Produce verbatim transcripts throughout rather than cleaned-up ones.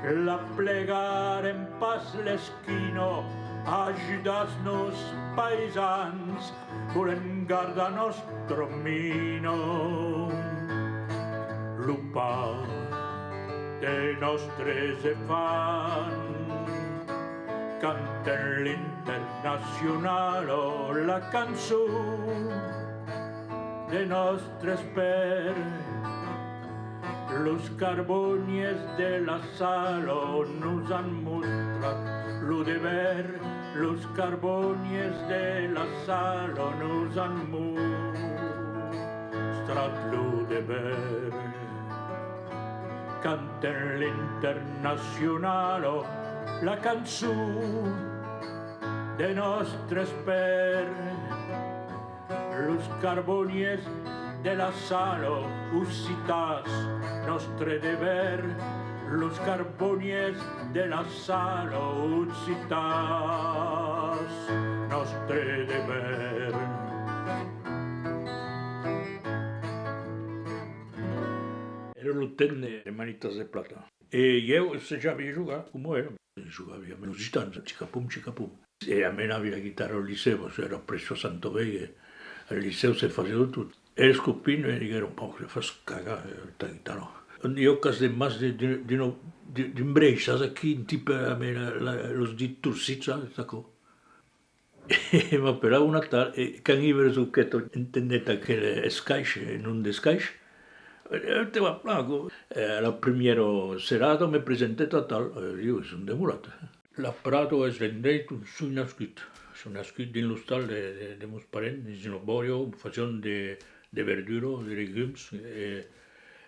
L'aplegarem pas l'esquina, ajudatz-nos paisans, volem gardar nòstra mina. Lo pan de nòstres enfants, cantem l'internacionala, la cançon de nòstres pairs. Los carbonièrs de la Sala nos an mostrat lo dever, los carbonièrs de la Sala nos an mostrat lo dever. Cantem l'internacionala, la cançon de nòstres pairs. Los carbonièrs de la Sala, occitans, nòstre dever. Los carbonièrs de la Sala, occitans, nòstre dever. Èra lo temps de, de Manitas de Plata. E ieu, se ja aviá jogat, coma èra. Jogavi amb los gitans, chicapum, chicapum. E amenavi la guitarra al licèu, parce que èra après soixante-deux, e al licèu se fasiá de tot. E les copines me diguèron: «Pòc, te fas cagar, eh, ta guitarra.» Ieu cas de mas de, de, d'una, de, d'un brèish, sas, aquí, un tipe amb la, la, los dits torcits, sas, aquò. E m'apelavan atal, e quand Ives Roqueta entendèt aquel escaish, e non d'escaish, e te va plan, aquò. E a la primièra serada me presentèt atal, e ieu, son demorat. La Prada es l'endreit ont soi nascut. Soi nascut dins l'ostal de, de, de mos parents, dins una bòria ont fasián de, de verdura, de legums, e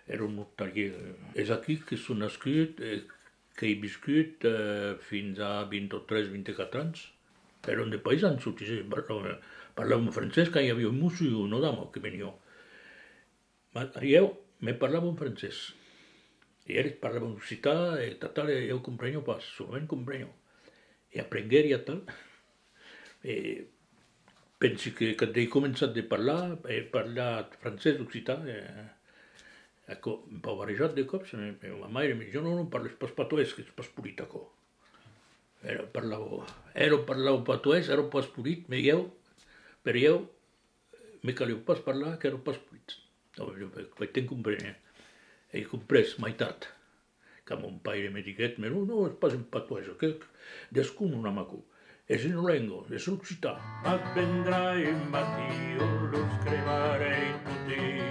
èra un ortalièr. Es aquí que soi nascut e qu'èi viscut, eh, fins a vint-e-tres, vint-e-quatre ans. Èran de paisans, sotís, parlavan, parlavan francés quand i aviá un mossur o una dama que veniá. Mas ieu me parlavan francés. E eles parlavan occitan e atal, e ieu compreniá pas, solament compreniá. E aprenguèri atal. E pensi que quand èi començat de parlar, èi parlat francés, occitan, e aquò, un pauc barrejat de còps, e, e ma maire me disiá: «Non, non, parles pas patoès, qu'es pas polit aquò.» Èra parlava, èra parlava patoès, èra pas polit, mès ieu, per ieu, me caliá pas parlar, qu'èra pas polit. Ò, ieu, ben, fai temps comprene, eh? Èi comprés mai tard, quand mon paire me diguèt: «Mès non, non, es pas un patoès, que, que descon un amaco. Es una lenga, es l'occitan.» Mas vendrà un matin ont los crebarèi totis,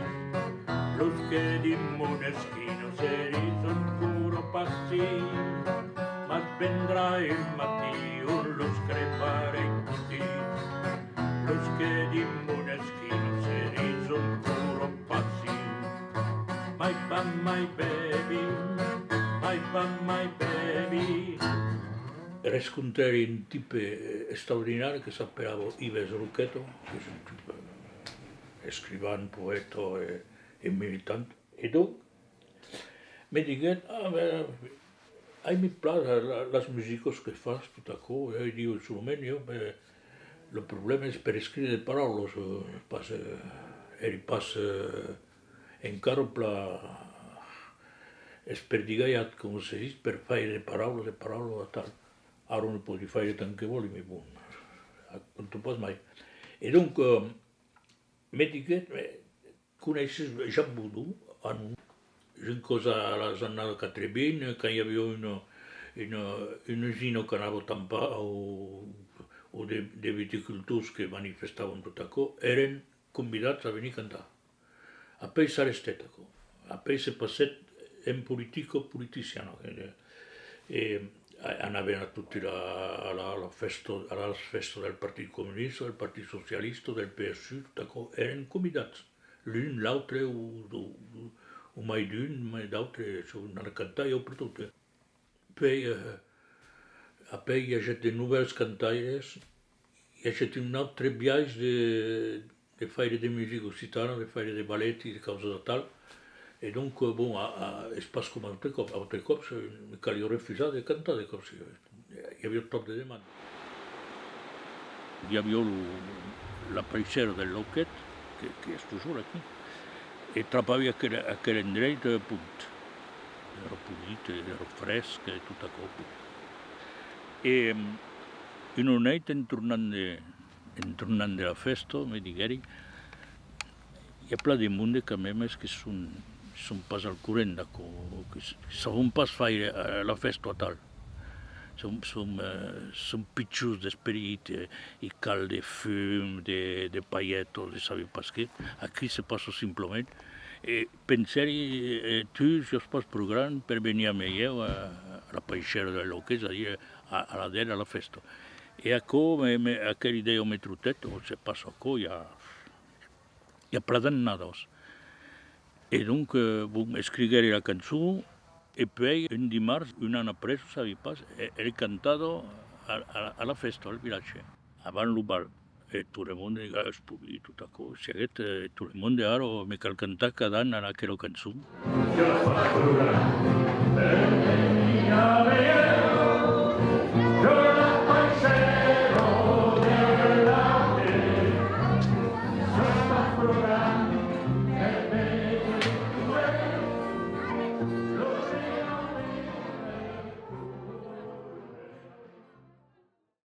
los que dins mon esquina seritz encara passi. Mas vendrà un matin ont los crebarèi totis, los que dins mon esquina seritz encara passi. Mai pan, mai bevi, mai pan, mai bevi. Rescontrèri un tipe extraordinari que s'apelava Ives Roqueta, qu'es un tipe escrivan, poèta e, e militant. E donc, me diguèt: «Ah, ben, a mi plas la, la, las musicas que fas, tot aquò.» E ieu disi: «Solament, ieu, ben, lo problèma es per escriure de paraulas, eh, pas, eh, èri pas, eh, encara plan esperdigalhat, coma se ditz, per faire de paraulas, de paraulas atal. Ara ne pòdi faire tant que vòli, mès bon, conta pas mai.» E donc, eh, me diguèt: «Mès coneisses Jean Bodon?» «Ah non.» Juscas a las annadas quatre-vints, quand i aviá una, una, una usina qu'anava tampar, o, o de, de viticultors que manifestavan, tot aquò, èren convidats a venir cantar. Apèi s'arrestèt aquò. Apèi se passèt en politica politiciana. E, e a-, anavan a toti la, a la, a la fèsta, a las fèstas del Partit Comunista, del Partit Socialista, del P S U, tot aquò. Èren convidats. L'un, l'autre, o, o, o mai d'un, mai d'autres, se, anar cantar, ieu pertot, eh. Puèi, eh, apèi i agèt de novèls cantaires, i agèt un autre biais de, de faire de musica occitana, de faire de balèti, de causas atal. E donc, eh, bon, a, a, es pas coma autres còps. Autres còps, eh, me caliá refusar de cantar, de còps. I aviá tròp de demandas. I aviá lo, la paissèra del Lauquet, que, que es totjorn aquí, e trapavi aquel, aquel endreit, eh, punt. Èra polit, èra fresc e tot aquò. E, em, una nuèit, en tornant de, en tornant de la fèsta, me diguèri, i a plan de monde quand même que son, son pas al corrent d'aquò, que s-, que sabon pas faire, eh, la fèsta atal. Son, son, eh, son pichons d'esperit, eh, i cal de fum, de, de palhetas, de sabi pas qué. Aquí se passa simplament. E pensèri, eh, tu siás pas pro grand per venir amb ieu a, a la paishèra de Lauqués, es a dire a, a la dèr a la fèsta. E aquò, me, me, aquela idèa me trotèt, o se passa aquò, i a, i a plan d'annadas. E donc, eh, bon, escriguèri la cançon, e puèi, un dimars, un an après, o sabi pas, e-, èri cantada a, a, a la fèsta, al vilatge, avant lo bal. E tot le monde, ah, es polit, tot aquò, seguèt, eh, tot le monde, ara, me cal cantar cada an aquela cançon.